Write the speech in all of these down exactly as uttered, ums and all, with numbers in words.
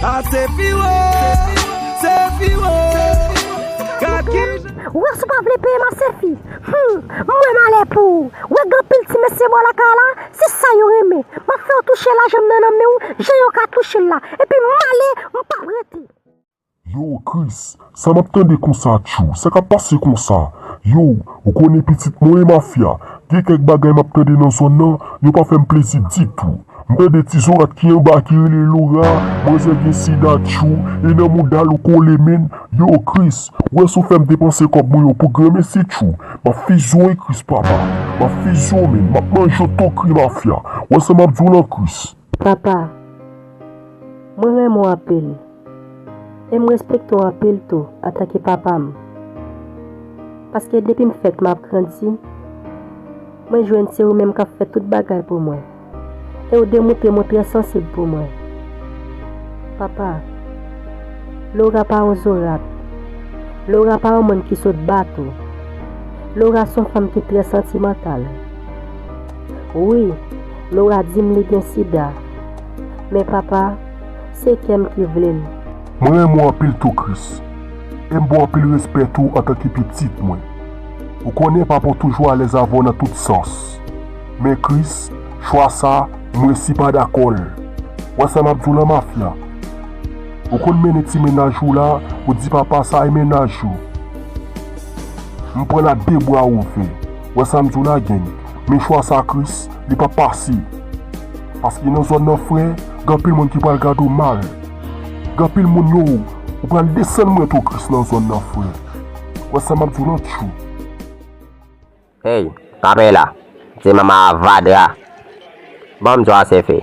A Sefi wo, Sefi wo. Gad ki jan. Wè si w pa vle peye m a Sefi. Hmm, mwen malè pou ou. Wè gen anpil ti mesye bò lakay la, se sa yo renmen. M ap fè yo touche lajan m nan nan men w, jan yo ka touche l la. Epi m ale, m p ap rete. Yo, Chris, sa m ap tande konsa, tchou? Sa k ap pase konsa? Yo, ou konnen pitit mwen, Mafya. Gen kèk bagay m ap tande nan zòn nan, yo pa fè m plezi ditou. M tande ti zorat ki anba ki rele Laura, manzè gen sida, tchou, e nan mouda l ou kole, menn. Yo, Chris, ou wè si w fè m depanse kòb mwen yo pou granmesi, tchou. M ap fizi w wi, Chris, papa. M ap fizi w, menn. M ap manje w tokri, Mafya. Ou wè sa m ap di w lan, Chris? Papa, mwen renmen w anpil. E m respekte w anpil tou antanke papa m. Paske depi m fèt m ap grandi, mwen jwenn se ou menm k ap fè tout bagay pou mwen. E w demontre mwen trè sansib pou mwen. Papa, Laura pa yon zorat. Laura pa yon moun ki sot bato. Laura se yon fanm ki trè santimantal. Wi, Laura di m li gen sida. Men papa, se kè m ki vle l. Mwen renmen w anpil tou, Chris. E m ba w anpil respè tou antanke pitit mwen. Ou konnen papa w toujou alèz avè w nan tout sans. Men Chris, chwa sa, mwen resi pa dakò l. Wè sa m ap di w lan, Mafya? Ou konn mennen ti mennaj ou la, ou di papa sa e mennaj ou. M pran l a de bra ouvè. Wè sa m di w la, gang? Men chwa sa, Chris, li p ap pase. Paske nan zòn nan, frè, gen anpil moun ki pral gade w mal. Gen anpil moun yo, ou pral desann mwen tou, Chris, nan zòn nan, frè. Wè sa m ap di w lan, tchou. Hey, kanpe la. Ti manman avadra. Ban m di w a Sefi.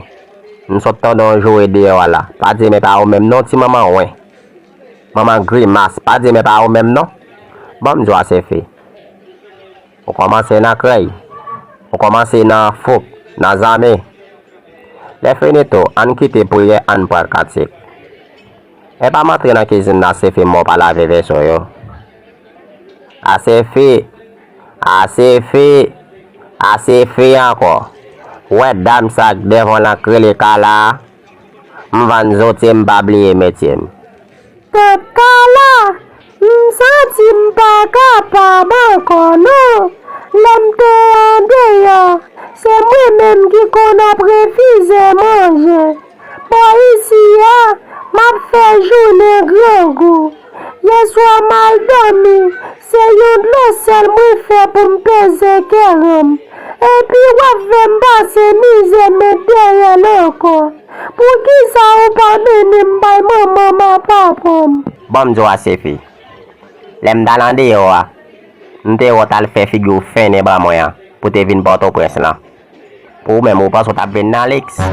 M sot tande yon joure deyò a la. Pa di m e pa ou menm non, ti manman wen. Manman grimas. Pa di m e pa ou menm non. Ban m di w a Sefi. Ou kòmanse nan krèy. Ou kòmanse nan fouk, nan zame. Lè fini tou, ann kite priyè, ann pran kantik. Epa m antre nan kizin nan Sefi, mwen pa lave veso yo. A Sefi, a Sefi, a Sefi ankò. Ou wè dam sa k devan w lan k rele Kala a? M vann zotye, m pa bliye metye m. Tèt Kala, m santi m pa kapab ankò non. Lè m te andeyò, se mwen menm ki konn ap refize manje. Bò isi a, m ap fè jounen grangou. Yèswa m al dòmi, se yon dlo sèl mwen fè pou m peze kè ranm. Epi w ap fè m pase mizè met dèyè l ankò. Poukisa ou pa mennen m bay manman m ak papa m? Ban m di w a Sefi. Lè m t al andeyò a, m te wè w t al fè figi w fennen ban mwen an pou te vin Pòtoprens lan. Pou ou menm, ou panse w t ap vin nan liks?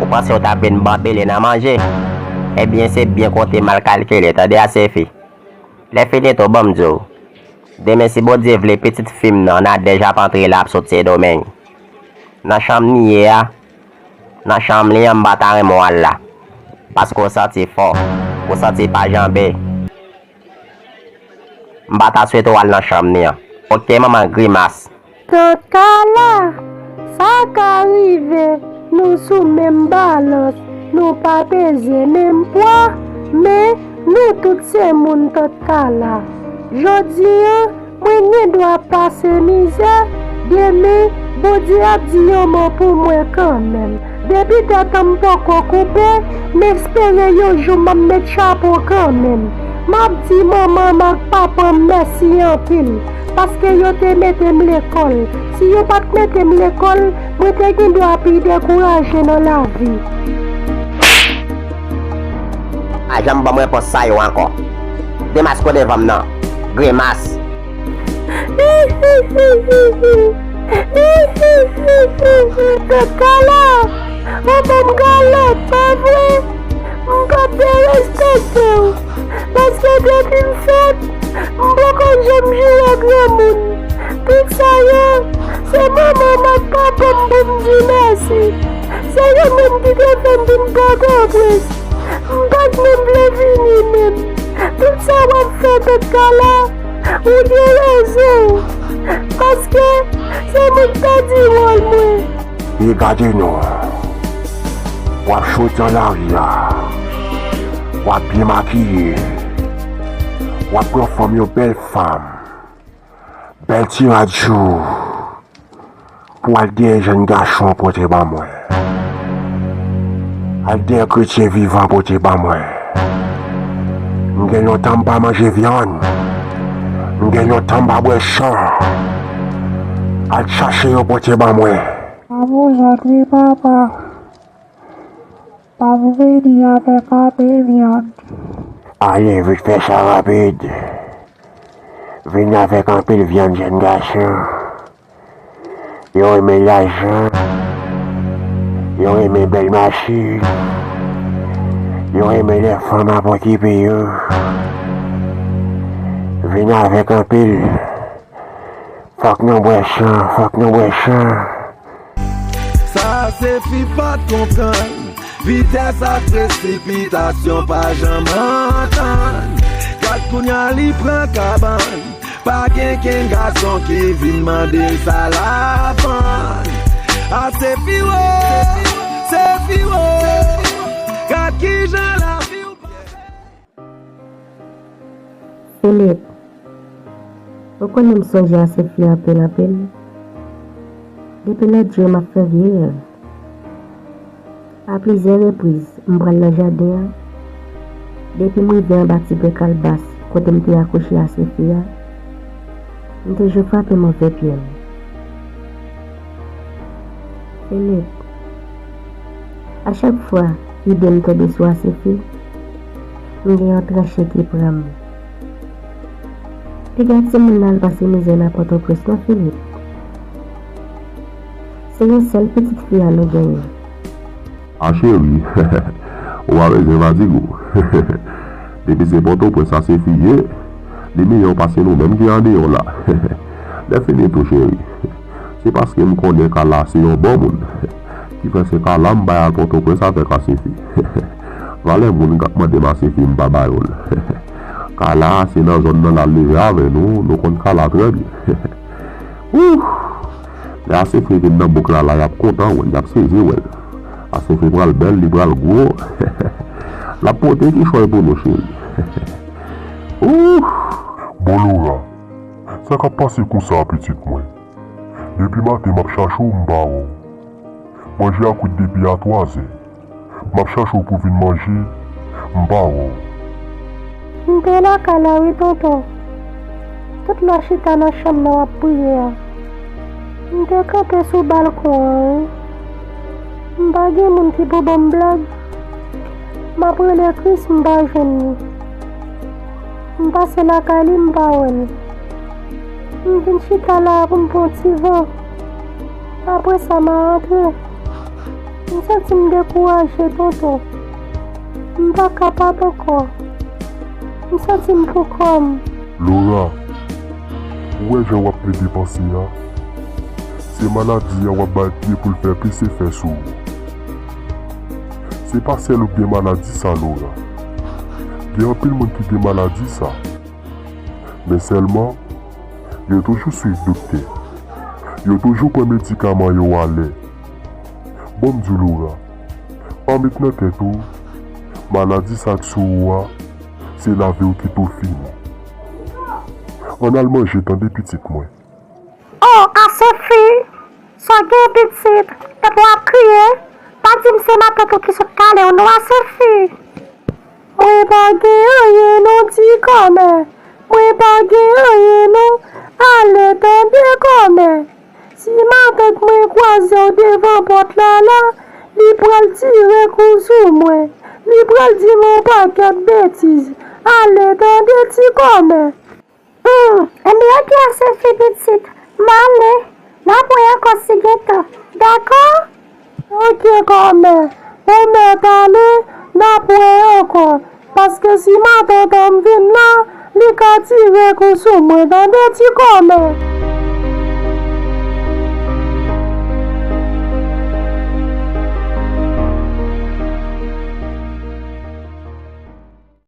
Ou panse w t ap vin banbile nan manje? Ebyen, se byen konte, mal kalkile, tande a Sefi. Lè fini tou, ban m di w, demen si Bondye vle, pitit fi m nan, Nadège ap antre la, ap sot Sendomeng. Nan chanm li ye a, nan chanm li an, m pa ta renmen w al la. Paske w santi fò, ou santi pa janbe. M pa ta swete w al nan chanm li an. Oke, manman grimas. Tèt Kala, sa ka rive, nou sou menm balans, nou pa peze menm pwa, men nou tout se moun, Tèt Kala. Jodi an, mwen gen dwa pase mizè, demen, Bondye ap di yon mo pou mwen kanmenm. Depi tèt an m poko koupe, m espere yon jou m ap met chapo kanmenm. M ap di manman m ak papa m mèsi anpil, paske yo te mete m lekòl. Si yo pa t mete m lekòl, mwen te gen dwa pi dekouraje nan lavi. Pa janm ban m repons sa yo ankò. Demaske w devan m nan. Grimas. Tèt Kala, ou ban m kalòt, pa vre? M p ap derespekte w, paske depi m fèt, m poko janm joure granmoun. Tout sa yo, se manman m ak papa m pou m di mèsi. Se yo menm ki te fè m vin Pòtoprens. M pa t menm vle vini menm. Tout sa w ap fè, Tèt Kala, ou gen rezon. Paske se mwen k pèdi wòl mwen. E gade non. W ap soti an lari a. W ap byen makiye. W ap pran fòm yon bèl fanm. Bèl ti rad sou ou. Pou w al dèyè jèn gason an pote ban mwen. Al dèyè kretyen vivan pote ban mwen. M gen lontan m pa manje vyann. M gen lontan m pa bwè san. Al chache yo pote ban mwen. Amouzòt wi papa. M ap vini avèk anpil vyann. Ale vit fè sa rapid. Vini avèk anpil vyann jèn gason. Yo renmen lajan. Yo renmen bèl machin. Yo renmen lè fanm ap okipe yo. Vini avèk anpil. Fòk nou bwè san, fòk nou bwè san. Sa Asefi pa t konprann. Vitès ak presipitasyon pa janm antann. Gad kounya li pran kabann. Pa gen kenn gason ki vin mande l sa l ap vann. Asefi wo, Sefi wo. Gad kijan lavi w pase. Filip, ou konnen m sonje Asefi anpil, anpil. Depi lòt jou, m ap fè vye rèv. A plizyè repriz, m pral nan jaden an. Depi m rive anba ti pye kalbas kote m te akouche Asefi a, m toujou frape move pye m. Filip, a chak fwa ide m tonbe sou Asefi, m gen yon tranche ki pran m. Piga timoun nan al pase mizè nan Pòtoprens non, Filip. Se yon sèl pitit fi a nou genyen. A cheri, ou pa bezwen fatige w. Depi se Pòtoprens Asefi ye, li miyò pase nou menm ki andeyò la. Lè fini tou cheri, se paske m konnen Kala se yon bon moun ki fè se Kala m bay al Pòtoprens avèk Asefi. Valè moun k ap mande m Asefi m pa ba yo l. Kala se nan zòn nan l al leve avè nou, nou konn Kala trè byen. Ouh! Lè Asefi vin nan bouk la, la y ap kontan wè l, y ap sezi wè l. Asefi pral bèl, li pral gwo. L ap pote kichòy pou nou, cheri. Ouh! Bon, Laura, sa k ap pase konsa a, pitit mwen? Depi maten m ap chache w, m pa wè w. Manje a kwit depi a twazè. M ap chache w pou vin manje, m pa wè w. M te lakay la wi, tonton. Tout lè w chita nan chanm nan w ap priye a. M te kanpe sou balkon an wi. M pa gen moun ki pou ban m blag. M ap rele Kris, m pa jwenn li. M pase lakay li, m pa wè l. M vin chita la a pou m pran ti van. Apre sa, m a rantre. M santi m dekouraje, tonton. M pa kapab ankò. M santi m pou kò m. Laura, ou wè jan w ap plede panse a? Se maladi a w ap ba l pye pou l fè plis efè sou ou. Se pa sèl ou k gen maladi sa, Laura. Gen anpil moun ki gen maladi sa. Men sèlman, yo toujou swiv doktè. Yo toujou pran medikaman yo alè. Bon, m di w, Laura, pa met nan tèt ou, maladi sa k sou ou a, se lavi w ki pou fini. Ann al manje, tande, pitit mwen. O, Asefi, sa w gen, pitit? Epi w ap kriye? Pa di m se matant ou ki sot kale w non, Asefi. Mwen pa gen anyen non, ti kòmè. Mwen pa gen anyen non. Ale, tande, kòmè. Si matant mwen kwaze w devan pòt la la, li pral tire kou sou mwen. Li pral di m yon pakèt betiz. Ale, tande, ti kòmè. Hmm, enben oke, Asefi pitit, m ale, n ap wè ankò si gen tan, dakò? Oke, kòmè, ou mèt ale, n ap wè ankò, paske si matant an vin la, li ka tire kou sou mwen, tande, ti kòmè?